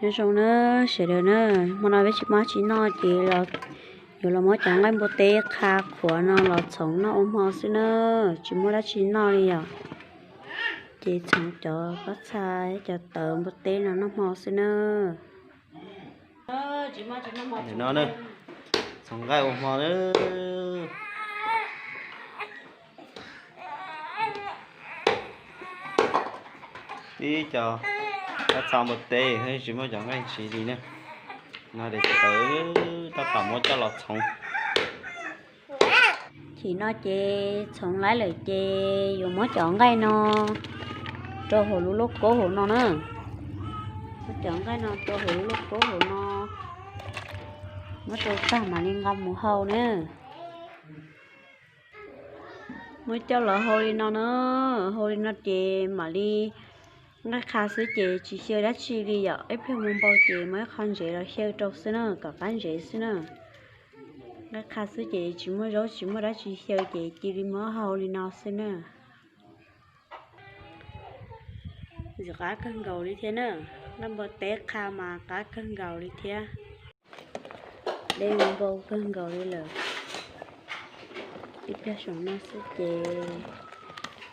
Nyob zoo na sawv daws na, hmo no peb tsis muaj dab tsi noj ces yuav los muab cov nqaij npua teb qha qhuav no los txhoov noj ua hmo xwb na, tsis muaj dab tsi noj li yom. Ces txhoov cov pob txha, cov tawv npua teb no noj hmo xwb na. No, txhoov nqaij ua hmo na. Ib co pob txha npua teb, tsis muaj cov nqaij ntsis li na. No ces tawv tab tom muab coj los txhoov. Chim no ces txhoov laib lawm ces yuav muab cov nqaij no rau hauv lub lauj kaub hauv no na. Muab cov nqaij no rau hauv lub lauj kaub hauv no, muab rau tag mam li nqa mus hau na. Muab coj los hau li no na, hau li no ces mam li nqaij qha xwb ces tsis xyaw dab tsi li yom, ib pliag mus npau ces muab ib qho ntsev los xyaw rau xwb na, kom qab ntsev xwb na. Nqaij qha xwb ces tsis muaj zaub tsis muaj dab tsi xyaw ces cia li muab hau li no xwb na. Ntxim qab kawg nkaus li thiab na, nqaij npua teb qha mas qab kawg nkaus li thiab. Dej npau kawg nkaus li lawm. Ib pliag saum no xwb ces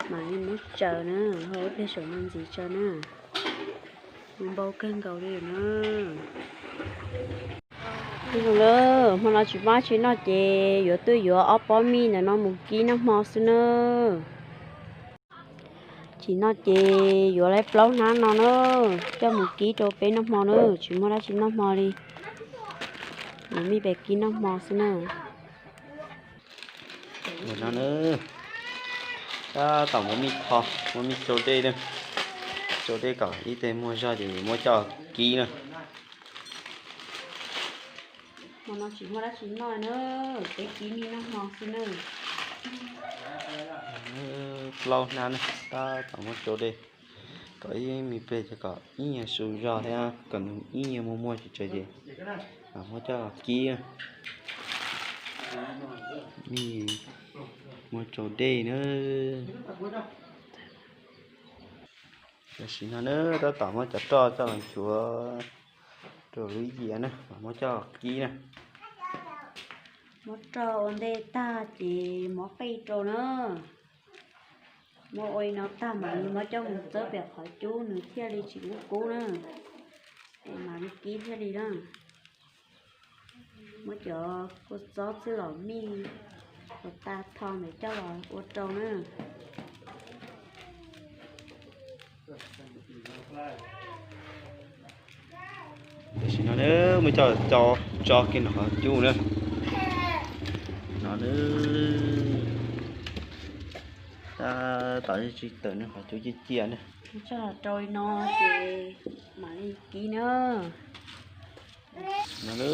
mam li muab tsaws na, hau ib pliag saum no ntxiv tso na. Npau kawg nkaus li na. Hmo no tsis muaj dab tsi noj ces yuav tuaj yuav ob pob mij ntawm no mus kib noj hmo xwb na. Chim no ces yuav lawm plaub hnab no na, coj mus kib rau peb noj hmo na, tsis muaj dab tsi noj hmo li. Yuav mij pem kib noj hmo xwb na. Tab tom muab mij tho, muab mij tsau dej na, tsau dej kom ib teg muag zog ces muab coj kib na. Hmo no tsis muaj dab tsi noj na, peb kib mij noj hmo xwb na. Plaub hnab na, tab tom muab tsau dej kom ib me pliag ces kom ib nyuag su zog thiab kom nws ib nyuag muag muag tsis tsawg ces mam muab coj kib. Mij muab tsau dej na. Tam sim no na tab tom muab cov roj coj los nchuav rau lub yias na, mam muab coj kib na. Muab roj ua ntej tag ces muab qij rau na. Muab ua li no tag mam li muab coj mus txawb pem qhov cub nws thiaj li tsis kub kub na, es mam li kib thiaj li na. Muab cov kua txob txwj los mij uas tas tho ntawd coj los ua rau na. Tam sim no na muab coj tso kiag nram qhov cub na. No na, tab tom tsis tawm na, qhov cub ciaj ciaj na. Coj los rau li no ces mam li kib na. No na,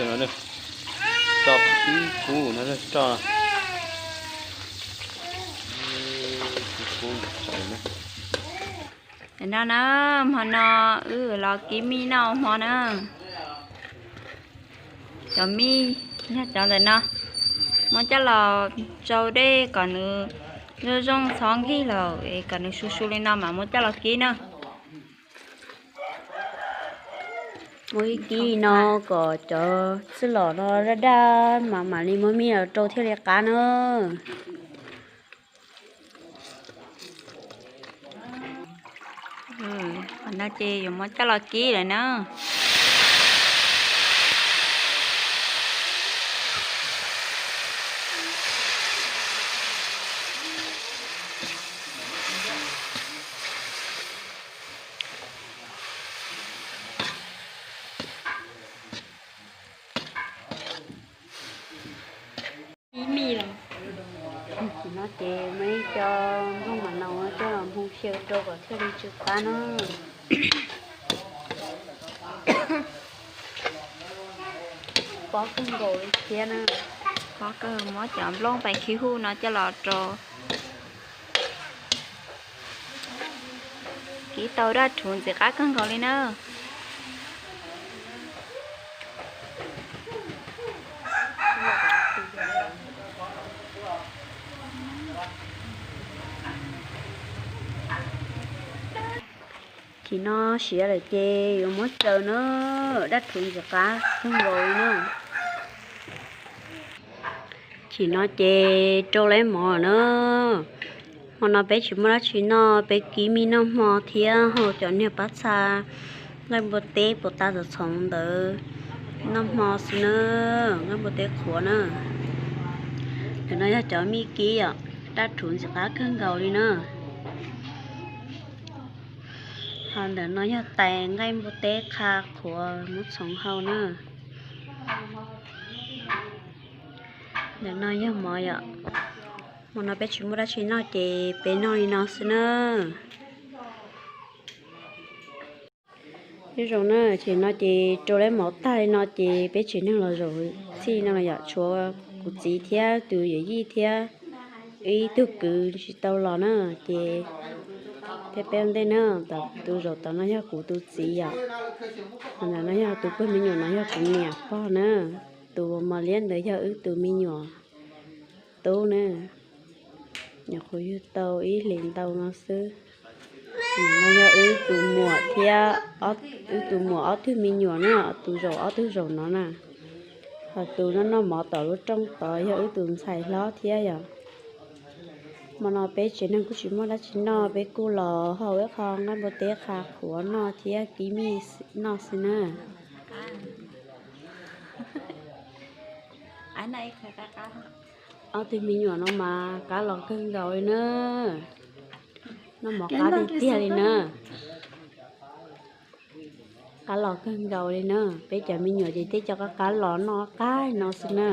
no na, tso ib kub no na, tso ib kub tso na. No na, hmo no wb los kib mij noj hmo na. Cov mij yog cov ntawm no, muab coj los tsau dej kom nws zoo zoo txhob nkig lawm es kom nws su su li no mas muab coj los kib na. Muab kib kib li no kom cov txwj los no daj daj mas mam li muab mij los rau thiaj li qab na. Qhov no ces yuav muab coj los kib lawm na. Ib mij los, tam sim no ces muaj ib co nplooj mam no coj los hu xyaw rau kom thiaj li tsw qab na. Pob kawg nkaus li thiab na. Pob kawg, muab cov nplooj pais khib huj no coj los rau. Kib tau daj rhuv ntxim qab kawg nkaus li na. Nim no siav lawm ces yuav muab tsaws na, dab rhuv ntxim qab kawg nkaus li na. Chim no ces rau lawm mov na. Hmo no peb tsis muaj dab tsi noj, peb kib mij noj hmo thiab hau cov niag pab txha nqaij npua teb puas tas txhoov ntawd noj hmo xwb na, nqaij npua teb qhuav na. Ntawm no yog cov mij kib os, dab rhuv ntxim qab kawg nkaus li na. Ho ntawm no yog tais nqaij npua teb qha qhuav muab txhoov hau na. Ntawm no yog mov yom. Hmo no peb tsis muaj dab tsi noj ces peb noj li no xwb na. Nyob zoo na, ces no ces rau lawm mov tag li no ces peb tsev neeg los zaum txhij no los yom, tshuav kuv txiv thiab tus yawm yij thiab ib tug kwv tsis tau los na, ces thiab peb ua ntej na, tus zaum tod no yog kuv tus txiv yom, ntawm no yog tus pawg me nyuam no yog kuv niam pog na, tus mos liab ntawd yog wb tus me nyuam tub na, nyuam qhuav yug tau ib hlis ntau no xwb. No yog wb tus muam thiab wb tus muam ob tug me nyuam na, tus zaum ob tug zaum no na. Ho tus noj noj mov tom lub rooj tod yog wb tus ntxhais hlob thiab yom. Hmo no peb tsev neeg kuj tsis muaj dab tsi noj, peb kuj los hau ib qho nqaij npua teb qha qhuav noj thiab kib mij noj xwb na. Ob tug me nyuam no mas qab los kawg nkaus li na. Noj mov qab tiag tiag li na. Qab los kawg nkaus li na. Peb cov me nyuam ces tej cov qab qab los noj qab no xwb na.